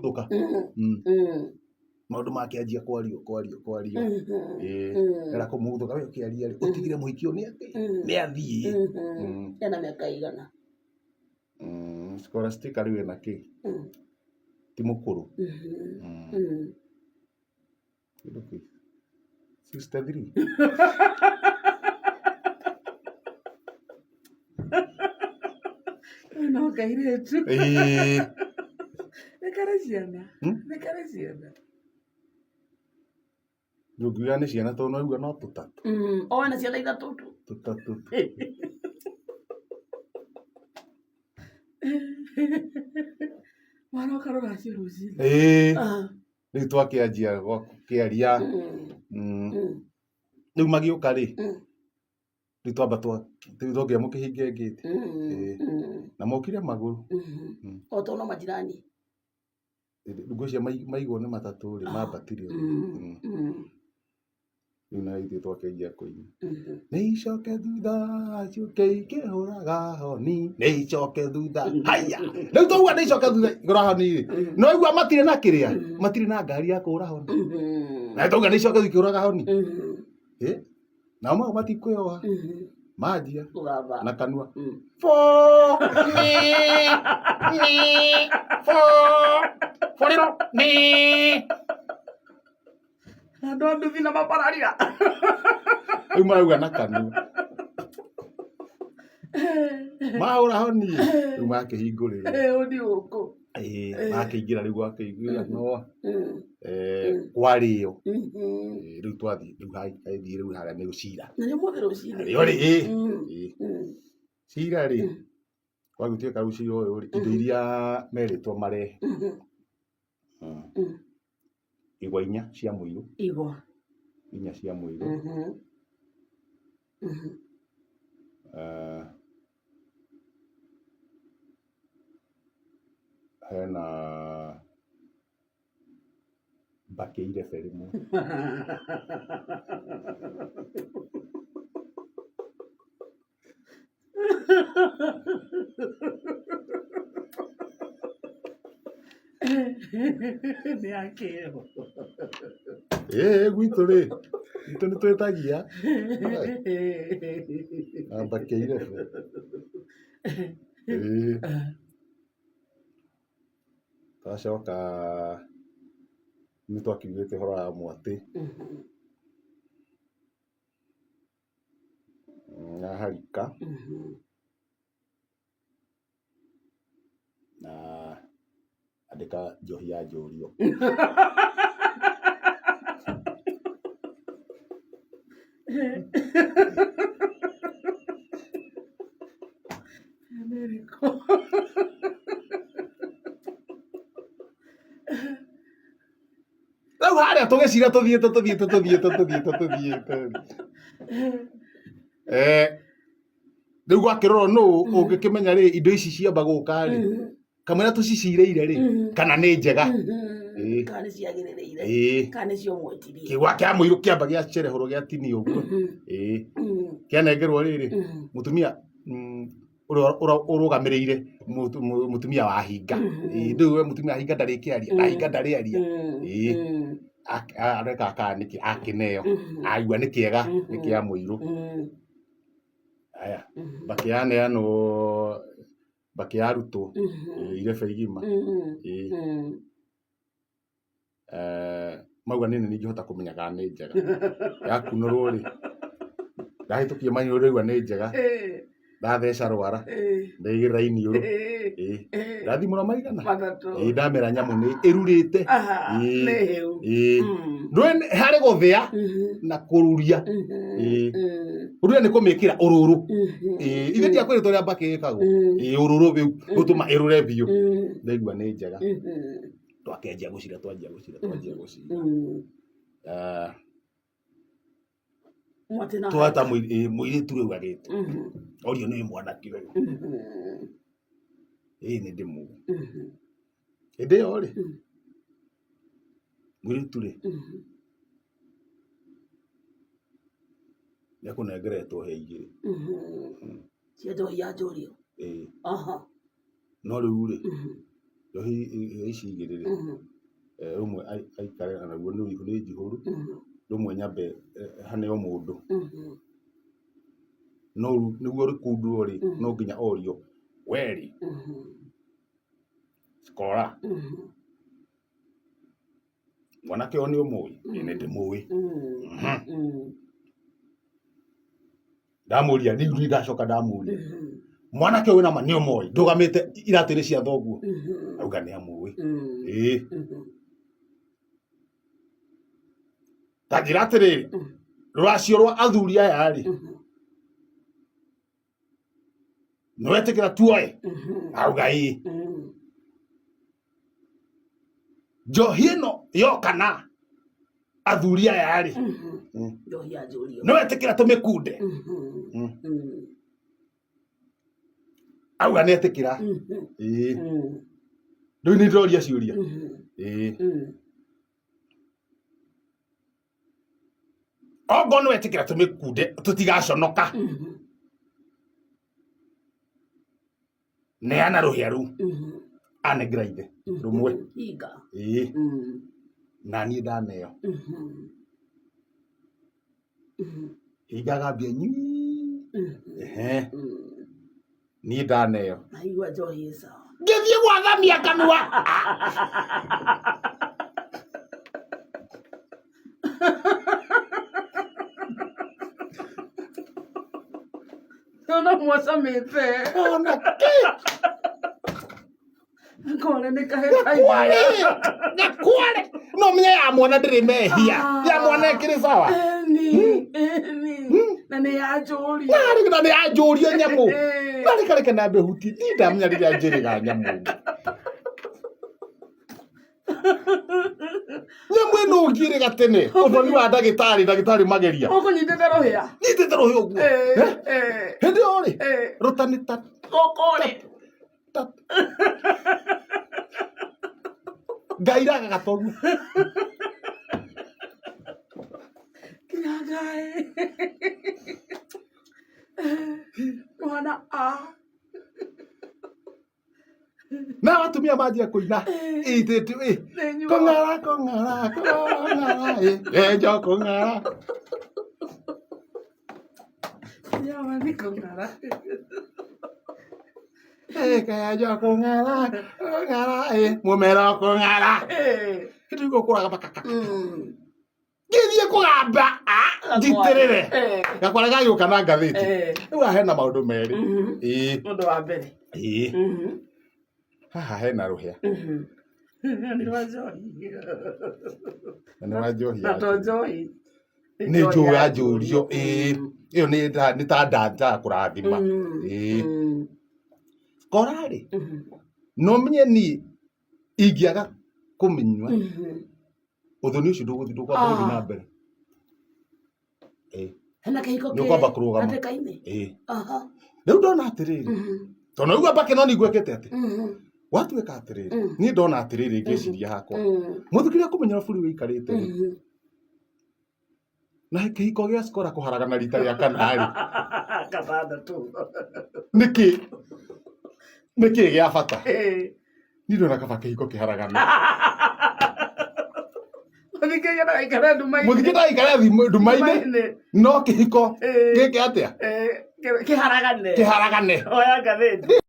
Thũka. Maũndũ makĩanjia kwario kwario kwario. Ĩĩ. Era kũmũthũka we ũkĩaria rĩ, ũtigire mũhiki ũyũ nĩ atĩ nĩ athiĩ. Ena mĩaka igana? Scholastica rĩu ena kĩ? Ti mũkũrũ. Kĩndũ kĩ 63. No kairĩtu. Ĩĩ. Nĩ karĩ ciana. Hmm? Nĩ karĩ ciana. Ndũngiuga nĩ ciana tondũ no igua no tũtatũ. O ena ciana ithatũ tu. Tũtatũ. Maroka rũracio rũcinĩ. Ĩĩ. Ah. Rĩu twakĩanjia kĩaria. Rĩu magĩũka rĩ, rĩu twamba twa rĩu twongire mũkĩhinge ngĩti. Ĩĩ. Na mokire magũrũ. O tondũ no majirani. Ngwĩciria maigwo nĩ matatũ rĩ, mambatire ũguo. Rĩu na ithuĩ twakĩanjia kũina. Nĩ icoke thutha ciũke ikĩhũraga honi, nĩ icoke thutha. Haya! Rĩu twauga nĩ icoke thutha ikĩhũra honi rĩ, no igua matirĩ na kĩrĩa, matirĩ na ngari ya kũhũra honi. Na twauga nĩ icoke thutha ikĩhũraga honi. Ĩ? Nao mau matikwĩyoha. Manjia Kũgamba. na kanua. Fo! Ni! Ni! Fo! Forero! Ni! Andũ a nduthi na mabararia. Rĩu marauga na kanua. Mahũra honi rĩu makĩhingũrĩrwo. Ũũ nĩ ũkũ. Ĩĩ, makĩingĩra rĩu gwakĩiguanwo kwarĩo. Ĩĩ, rĩu twathiĩ rĩu haithiĩ rĩu harĩa nĩ gũcira. Na nĩ ũmũthĩ rũcinĩ. Rĩo rĩ, ĩĩ. Ĩĩ. Cira rĩ, gwagĩtuĩka rĩu cira ũyũ rĩ, indo iria merĩtwo marehe. Igwa inya cia mũirũ. Igwa. Inya cia mũirũ. Eh, hena mbakĩ irebe rĩmwe. Nĩ akĩo. Ĩĩ gwitũ rĩ, gwitũ nĩ twĩtagia na mbakĩ irebe. Ĩĩ. Twacoka nĩ twakiugĩte ũhoro wa mwatĩ na harika na andĩka njohi ya njũrio. Nĩ ĩrĩkũ? Rĩu harĩa tũgĩcira tũthiĩte tũthiĩte tũthiĩte tũthiĩte tũthiĩte. Eh, rĩu gwakĩrorwo nũ ũngĩkĩmenya rĩ indo ici ciamba gũka rĩ kamũira tũcicirĩire rĩ kana nĩ njega. Ĩĩ. Kana nĩ ciagĩrĩrĩire. Ĩĩ. Kana nĩ cio mwetirie. Kĩgwa kĩa mũirũ kĩamba gĩacerehũrwo gĩatinio ũguo. Ĩĩ. Kĩanengerwo rĩrĩ mũtumia ũrĩa ũrũgamĩrĩire mũtumia wa hinga. Ĩĩ rĩu we mũtumia wa hinga ndarĩkĩaria, na hinga ndarĩaria. Ĩĩ. Areka kana nĩkĩ akĩneo aigua nĩ kĩega nĩ kĩa mũirũ. Aya bakĩaneanwo bakĩarutwo irebe igima. Ĩĩ. Eh, mauga niĩ nĩ ingĩhota kũmenya kana nĩ njega yakunũrwo rĩ ndahĩtũkia maniũrũ ndaigua nĩ njega ndatheca rwara ndaigĩrĩra iniũrũ ĩĩ ndathimũra maigana Matatũ. ĩĩ ndamera nyamũ nĩ ĩrurĩte Aha, Ĩĩ. nĩ hĩu. ĩĩ ndũĩ harĩ gũthĩa na kũruria ĩĩ kũruria nĩ kũmĩkĩra ũrũrũ ĩĩ ithe ti akwĩrĩtwo ũrĩa mbakĩ ĩkagwo ĩĩ ũrũrũ rĩu gũtũma ĩrũre biũ ndaigua nĩ njega twakĩanjia gũcira twanjia gũcira twanjia gũcira. Ah, Mwatĩ na twata mũirĩtu rĩu agĩtwo orio nĩ mwanake ũyũ ĩĩ nĩ ndĩmũĩ hĩndĩ ĩyo rĩ mũirĩtu rĩ nĩ akũnengeretwo he igĩrĩ. Cia njohi ya njũrio. Ĩĩ Aha. No rĩu rĩ Njohi ici igĩrĩ rĩ, rũmwe aikare naruo nĩ njihũru, rũmwe nyambe haneo mũndũ. No nĩguo rũkundwo rĩ, no nginya orio, we rĩ, Cikora, mwanake ũyũ nĩ ũmũĩ? Ĩĩ nĩ ndĩmũĩ. Ndamũria rĩu niĩ ndacoka ndamũria, mwanake ũyũ nama nĩ ũmũĩ? Ndũgamĩte iratũ-inĩ cia thoguo? Auga nĩ amũĩ. Ĩĩ. Ta njĩra atĩrĩrĩ, rũracio rwa athuri aya rĩ, nĩ wetĩkĩra tuoe? Auga ĩĩ. Njohi ĩno yoka na athuri aya rĩ, Njohi ya njũrio. Nĩ wetĩkĩra tũmĩkunde? Auga nĩ etĩkĩra. Ĩĩ. Rĩu nĩ ndĩroria ciũria. Ĩĩ. Ongorwo nĩ wetĩkĩra tũmĩkunde tũtigaconoka, neana rũhĩa rũu. Anengera ithe rũmwe. Hinga. Ĩĩ. Na niĩ ndaneo hinga gambia nyii. Ehe. Niĩ ndaneo. Naigua njohi ĩ sawa. Ngĩthiĩ gwathamia kanua. No mwacamĩte. Ona kĩ? Kore nĩ kahe Kware gakware no menye ya mwana ndĩrĩ mehia, ya mwana ĩkĩrĩ sawa. Ĩni, ĩni. Na nĩ ya njũrio. Narĩ na nĩ yanjũrio nyamũ narĩ kareke nambe huti ndi ndamenya rĩrĩa njĩrĩga nyamũ nyamũ ĩno ũngĩrĩga tene ũthoni wa ndagĩtarĩ ndagĩtarĩ mageria. Ũkũnyitĩte rũhĩa. Nyitĩte rũhĩ ũguo. Eh? Hĩndĩ ĩyo rĩ, rũtani ta Gũkũ rĩ. Ta ngairaga gatogu. Kirangaĩ. Mwana a. Na atumia manjia kũina itĩtu ĩ. Nĩ nyuo. Kũng'ara kũng'ara kũng'ara ĩ enjo kũng'ara. Yawa nĩ kũng'ara. Enjo kũng'ara kũng'ara ĩ mũmero kũng'ara. Hĩndĩ ĩyo kũraga makaka ngĩthiĩ kũgamba njitĩrĩre gakwara gagĩũka na ngathĩti. Rĩu haha hena maũndũ merĩ, ĩĩ. Ũndũ wa mbere. Ĩĩ, haha hena rũhĩa. Nĩ rwa njohi. Na nĩ wa njohi. Na to njohi. Nĩ njũĩ ya njũrio, ĩĩ, ĩyo nĩ ta ndanja ya kũrathima, ĩĩ. Kora rĩ, no menye niĩ ingĩaga kũmĩnyua, ũthoni ũcio ndũgũthiĩ, ndũkwamba gũthiĩ na mbere, ĩĩ. Hena kĩhiko Nĩ ũkwamba kũrũgama. hatĩka-inĩ. Ĩĩ. Aha. Rĩu ndona atĩrĩrĩ, tondũ naigua mbake no nĩigwĩkĩte atĩ gwatuĩka atĩrĩrĩ, niĩ ndona atĩrĩrĩ, ngĩciria hakwa, mũthikĩria kũmenyera bũrũri wĩikarĩte rĩ, na kĩhiko gĩa Skora kũharagana rita rĩa kana rĩ, Gatandatũ. Nĩkĩ nĩkĩ gĩa bata? Niĩ ndona kaba kĩhiko kĩharagana. Mũthikĩria ndagaikare nduma-inĩ. Mũthikĩ ndagaikare nduma-inĩ, no kĩhiko gĩke atĩa? Kĩharagane. Kĩharagane. Oya ngathĩti.